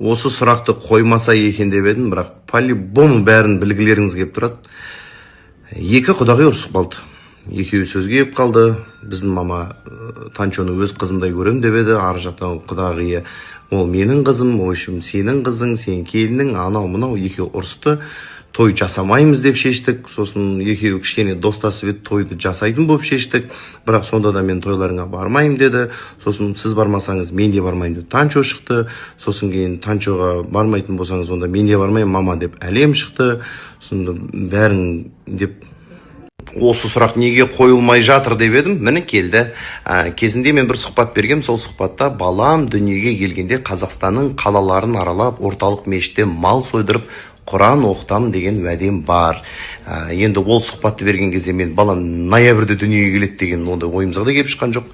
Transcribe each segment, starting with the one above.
Осы сұрақты қоймаса екен деп едім, бірақ по-любому бәрін білгілеріңіз келіп тұрады. Екі құдағи ұрысып қалды, екеуі сөзге келіп қалды. Біздің мама Танчоны өз қызымдай көремін деп еді, ар жақтан құдағиы: «Ол менің қызым, в общем, сенің қызың, сенің келінің», анау мынау екеуі ұрысты. Той жасамаймыз деп шештік. Сосын екеуі кішкене достасып еді, тойды жасайтын болып шештік. Бірақ сонда да «Мен тойларыңа бармаймын» деді. Сосын «Сіз бармасаңыз, мен де бармаймын» деп Танчо шықты. Сосын кейін «Танчоға бармайтын болсаңыз, онда мен де бармаймын, мама» деп Әлем шықты. Сонда бәрін деп, осы сұрақ неге қойылмай жатыр деп едім, міне, келді. Кезінде мен бір сұхбат бергем. Сол сұхбатта балам дүниеге келгенде Қазақстанның қалаларын аралап, орталық мешітте мал сойдырып, құран оқытамын деген уәдем бар. Енді ол сұхбатты берген кезде мен балам ноябрьде дүниеге келеді деген ондай ойымызға да келіп шыққан жоқ.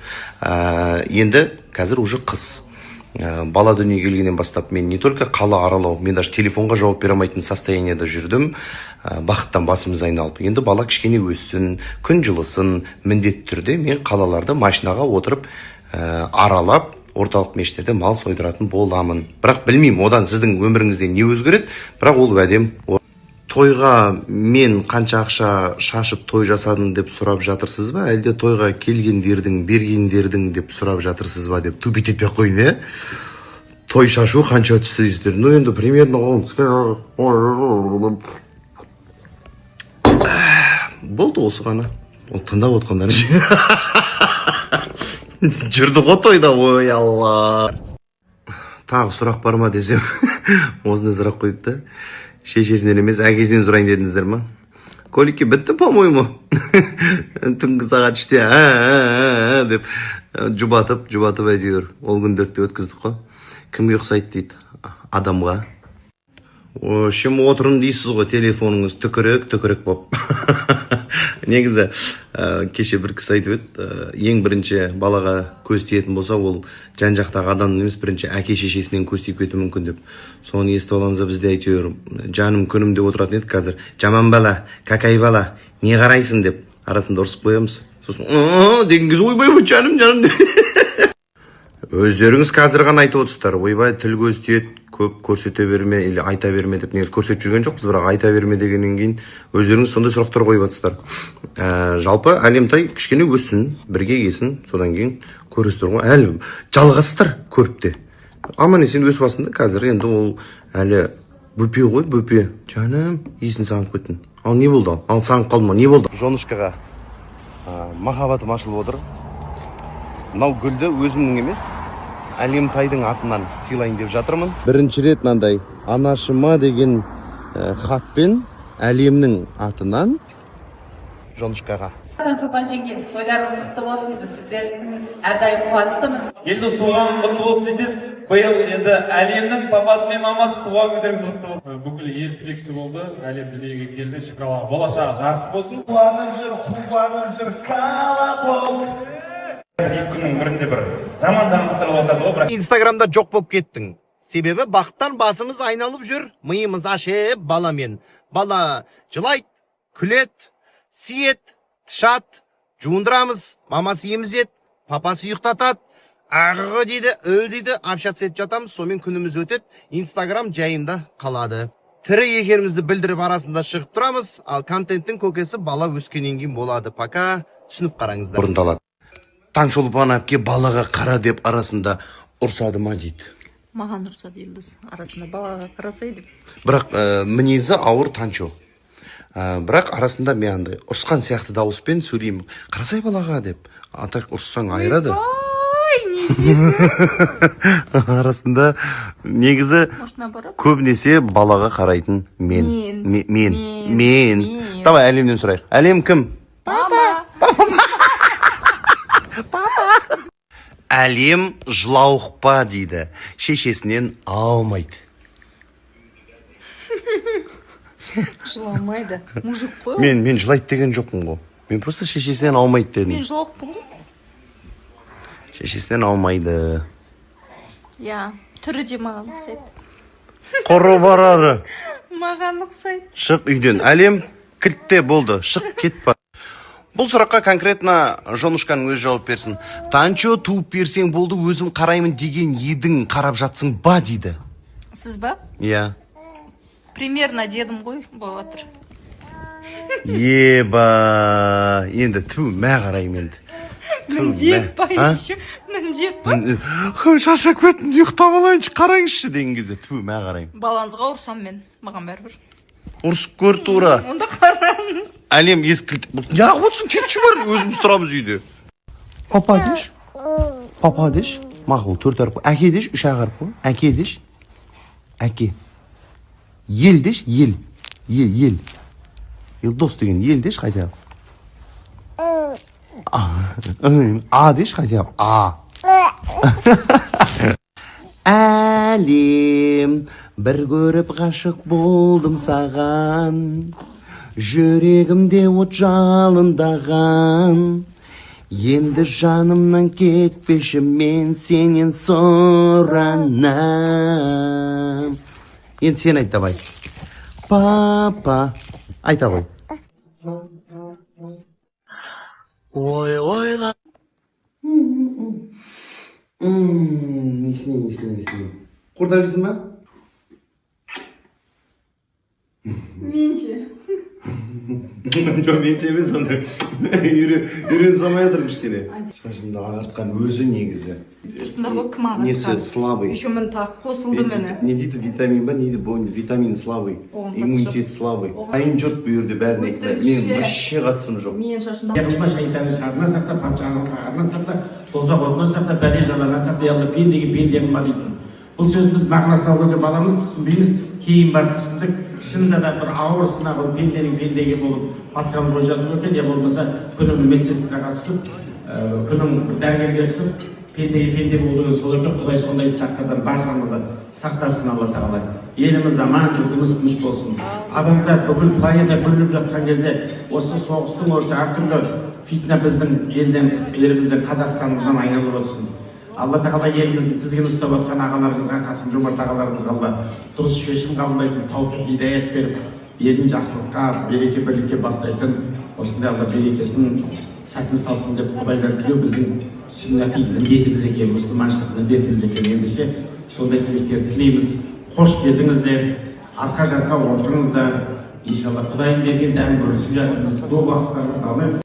Енді қазір уже қыс. Бала дүниеге келгеннен бастап мен не только қала аралау, мен даже телефонға жауап бере алмайтын состояниеда жүрдім, бақыттан басымыз айналып. Енді бала кішкене өссін, күн жылысын, міндетті түрде мен қалаларды машинаға отырып аралап, орталық мешіттерде мал сойдыратын боламын. Бірақ білмеймін, одан сіздің өміріңізде не өзгереді, бірақ ол уәдем. Тойға мен қанша ақша шашып той жасадым деп сұрап жатырсыз ба, әлде тойға келгендердің, бергендердің деп сұрап жатырсыз ба деп тупить етпей ақ қояйын, иә. Той шашу қанша түсті дейсіздер. Ну, енді примерно болды осы ғана. Ол тыңдап отқандар жүрді ғой тойда. Ой, Алла, тағы сұрақ бар ма десем, осындай сұрақ қойыпты. Шешесінен емес, әкесінен сұрайын дедіңіздер ма? Колики бітті, по-моему. Түнгі сағат 3-те «ә, ә, ә» деп жұбатып жұбатып әйтеуір ол күндерді де өткіздік қой. Кімге ұқсайды дейді? Адамға. В общем, отырмын дейсіз ғой, телефоныңыз түкірік түкірік болып. Негізі кеше бір кісі айтып еді, ең бірінші балаға көз тиетін болса, ол жан жақтағы адамнан емес, бірінші әке шешесінен көз тиіп кетуі мүмкін деп. Соны естіп аламыз да, бізде әйтеуір жаным, күнім деп отыратын едік, қазір «Жаман бала, какай бала, не қарайсың?» деп арасында ұрысып қоямыз. Сосын «Ы-ы» деген кезде «Ойбай, ой, жаным, жаным» деп. Өздеріңіз қазір ғана айтып отырсыздар: «Ойбай, тіл көз тиеді, көп көрсете берме или айта берме» деп. Негізі көрсетіп жүрген жоқпыз, бірақ айта берме дегеннен кейін өздеріңіз сондай сұрақтар қойып жатсыздар. Жалпы Әлемтай кішкене өссін, бірге келсін, содан кейін көресіздер ғой. Әлі жалғасыздар көріп те, аман есен өсіп алсын да. Қазір енді ол әлі бөпе ғой, бөпе. Жаным, есін сағынып кеттім. Ал не болды? Ал сағынып қалдым ма, не болды? Женушкаға махаббатым ашылып отыр. Мынау гүлді өзімнің емес, Әлемтайдың атынан сыйлайын деп жатырмын. Бірінші рет мынандай анашыма деген хатпен Әлемнің атынан женушкаға. Таңшолпан жеңге, тойларыңыз құтты болсын! Біз сіздердің әрдайым қуаныштымыз. Елдос, туған күн құтты болсын дейді. Биыл енді Әлемнің папасы мен мамасы, туған күндеріңіз құтты болсын! Бүкіл ел тілекші болды. Әлем дүниеге келді, шүкір Аллаға, болашағы жарық болсын. Қуанып жүр, қуанып жүр колобок. 2 күннің бірінде бір жаман жаңалықтар болып жатады ғой, бірақ Инстаграмда жоқ болып кеттің. Себебі бақыттан басымыз айналып жүр, миымыз ашып баламен. Бала жылайды, күледі, сиеді, тышады, жуындырамыз, мамасы емізеді, папасы ұйықтатады, ағы дейді, ү дейді, общаться етіп жатамыз, сонымен күніміз өтеді, Инстаграм жайында қалады. Тірі екенімізді білдіріп, арасында шығып тұрамыз, ал контенттің көкесі бала өскеннен кейін болады. Пока түсініп қараңыздар. Орындалады. Таңшолпан әпке балаға қара деп арасында ұрсады ма дейді. Маған ұрсады Елдос арасында, балаға қарасай деп. Бірақ мінезі ауыр Танчо. Бірақ арасында мен андай ұрысқан сияқты дауыспен сөйлеймін, қарасай балаға деп. А так ұрыссаң, айырады. Ой, не дейді? Арасында негізі Может, наоборот. көбінесе балаға қарайтын мен. Мен. Мен. Мен. Мен. Мен. Давай Әлемнен сұрайық. Әлем кім? Мама. Әлем жылауық па дейді. Шешесінен алмайды. Жыламайды, мужик қой ол. Мен жылайды деген жоқпын ғой, мен просто шешесінен алмайды дедім. Мен жоқпын ғой. Шешесінен алмайды. Иә, түрі де маған ұқсайды. Құры барары. Маған ұқсайды. Шық үйден, Әлем, кілтте болды, шық, кет па. Бұл сұраққа конкретно женушканың өзі жауап берсін. Танчо, туып берсең болды, өзім қараймын деген едің, қарап жатсың ба дейді. Сіз ба? Иә. Примерно дедім ғой, болып жатыр. Еба, енді ту, мә, қараймын енді. Ту, Міндет па? мә. А? Еще міндет па? Шаршап кеттім, ұйықтап алайыншы, қараңызшы деген кезде, ту, мә, қараймын. Балаңызға ұрсам мен, маған бәрібір. Ұрысып көр тура. Онда қараңыз. Әлем, есік кілт. Неғып отырсың? Кетші, бар, өзіміз тұрамыз үйде. Папа деші, папа деші. Мақұл, төрт әріп қой. Әке деші, үш ақ әріп қой. Әке деші, әке. Ел деші, ел, ел, ел, Елдос деген ел деші хотя бы. А, а деші хотя бы, а. Әлем, бір көріп ғашық болдым саған, жүрегімде от жалындаған. Енді жанымнан кетпеші, мен сенен сұранам. Енді сен айт, давай. Папа айта ғой. Ой, ойла. Несіне, несіне, несіне? Қуырдақ жейсің ба? Менше. Жоқ, менше емес ондай. Үйрене салмай жатыр кішкене. Шашымды ағартқан өзі негізі. Тұрсыңдар ғой, кім ағартқан? Несі слабый. Еще міне тағы қосылды, міне. Не дейді, витамин ба, не дейді, бойында витамин слабый. Оған қатысы Иммунитет слабый. Дайын жұрт бұл жерде бәріне. Өтірікші. Менің вообще қатысым жоқ. Мен шашымды Дұшман шайтанның шарынан сақта, патшаның қаһарынан сақта, тозақ отынан сақта, бәле жаладан сақта, ей Алла, пендеге пенде қылма дейтін. Бұл сөз біз мағынасын алған кезде баламыз, түсінбейміз, кейін барып түсіндік. Шынында да бір ауыр сынақ, ол пенденің пендеге болып батқан ой жату екен, я болмаса күнің медсестраға түсіп, күнің бір дәрігерге түсіп, пендеге пенде болу деген сол екен. Құдай сондай сынақтардан баршамызды сақтасын, Алла Тағала. Еліміз аман, жұртымыз тыныш болсын. Адамзат, бүкіл планета бүлініп жатқан кезде, осы соғыстың өрті, әртүрлі фитна біздің елден, елімізден, Қазақстанымыздан айналып өтсін. Алла Тағала еліміздің тізгінін ұстап жатқан ағаларымызға, Қасым Жомарт ағаларымызға, Алла дұрыс шешім қабылдайтын тауфиқ, хидаят беріп, елін жақсылыққа, береке бірлікке бастайтын осындай Алла берекесін, сәтін салсын деп Құдайдан тілеу біздің сүннәти міндетіміз екен, мұсылманшылық міндетіміз екен. Ендеше сондай тілектерді тілейміз. Қош келдіңіздер, арқа жарқа отырыңыздар. Иншалла, Құдайым берген дәмін бөлісіп жатырмыз. Көп уақыттарыңызды алмаймыз.